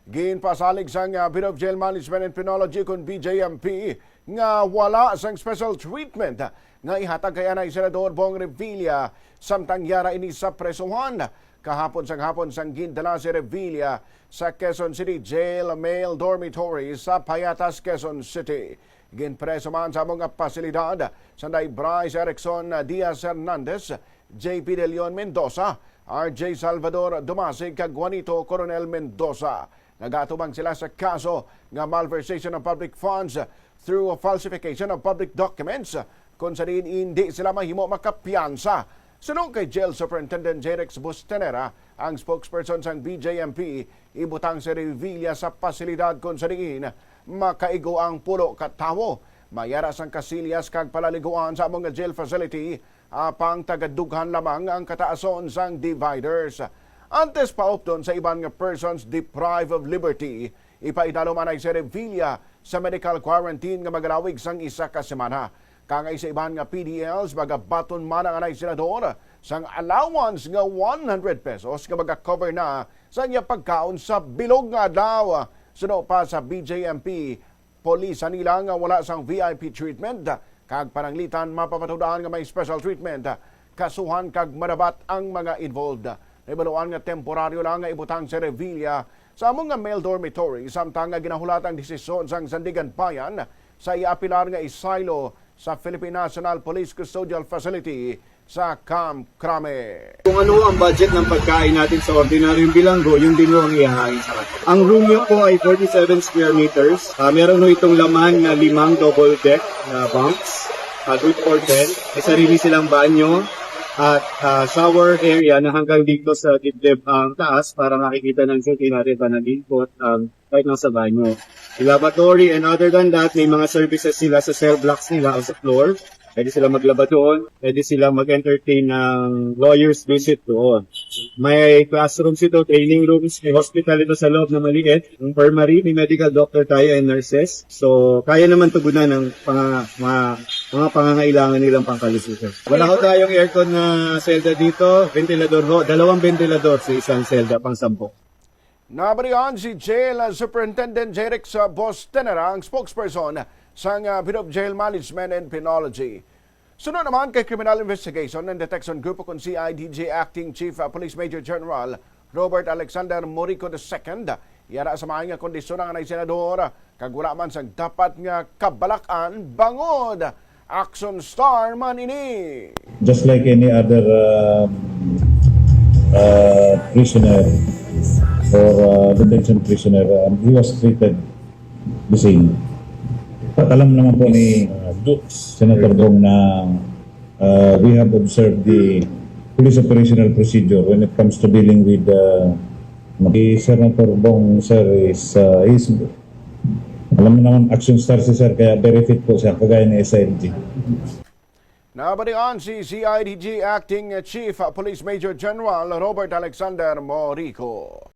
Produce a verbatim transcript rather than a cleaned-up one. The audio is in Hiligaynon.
Ginpasalig sang, ah, Bureau of Jail Management and Penology, kon B J M P, nga wala sang special treatment nga ihatag kay anay Senador Bong Revilla, samtang yara ini sa presohan. Kahapon sang hapon sang gindala si Revilla sa Quezon City Jail Male Dormitory sa Payatas, Quezon City. Ginpreso man sa amo nga pasilidad sanday Bryce Erickson Diaz Hernandez, J P De Leon Mendoza, R J Salvador Dumasig, kag Juanito Coronel Mendoza. Nagaatubang sila sa kaso nga malversation of public funds through falsification of public documents, kung sa diin indi sila mahimo makapiyansa. Suno kay Jail Superintendent Jerex Bustenera, ang spokesperson sang B J M P, ibutang si Revilla sa pasilidad kung sa diin makaigo ang pulo ka tawo. May ara sang kasilyas kag palaliguan sa amo nga jail facility, apang tagadughan lamang ang kataason sang dividers. Antes paupdon sa iban nga persons deprived of liberty, ipaidalom anay si Revilla sa medical quarantine nga magalawig sang isa ka semana. Kangay sa iban nga P D Ls, magabaton man ang anay senador sang allowance nga one hundred pesos nga maga-cover na sa iya pagkaon sa bilog nga adlaw. Suno pa sa B J M P, pulisan nila nga wala sang V I P treatment, kag pananglitan mapapatudan nga may special treatment, kasuhan kag madabat ang mga involved. Nahibaluan nga temporaryo lang nga ibutang si Revilla sa amo nga male dormitory, samtang nga ginahulat ang desisyon sang Sandiganbayan sa iaapilar nga isaylo sa Philippine National Police Custodial Facility sa Camp Crame. Kung ano ang budget ng pagkain natin sa ordinaryong bilanggo, yun din ho ang ihahain sa kanya. Ang room niyo po ay forty-seven square meters. Ah, meron ho itong laman na limang double deck na bunks, ah, good for ten. May sarili silang banyo at, ah, shower area na hanggang dito sa dibdib ang taas para makikita ng siyete natin panalingkot ang kahit nasa banyo. Lavatory, and other than that, may mga services sila sa cell blocks nila o sa floor. Pwede sila maglaba doon. Pwede sila mag-entertain ng lawyers visit doon. May classrooms ito, training rooms, may hospital ito sa loob na maliit. Infirmary, may medical doctor tayo and nurses. So, kaya naman tugunan ng pang-, mga, mga pangangailangan nilang pangkalusugan. Wala ho tayong aircon na selda dito, ventilador ho. Dalawang ventilador sa isang selda, pang sampo. Nabalian si Jail Superintendent Jerex Bostenera, ang spokesperson sang, ah, Bureau of Jail Management and Penology. Sunod naman kay Criminal Investigation and Detection Group, kon C I D G Acting Chief, ah, Police Major General Robert Alexander Morico the second. Yara sa maay nga kondisyon ang anay senador, kag wala man sang dapat nga kabalak-an bangod Action Star man ini. Just like any other, uh, uh, prisoner or, uh, detention prisoner, um, he was treated the same. At alam naman po ni, uh, Senator Bong na, uh, we have observed the police operational procedure when it comes to dealing with, uh, si Senator Bong, sir, is, uh, is, alam mo naman, action star si sir, kaya very fit po siya, kagaya ni S I L G. Nabalian si C I D G Acting Chief Police Major General Robert Alexander Morico.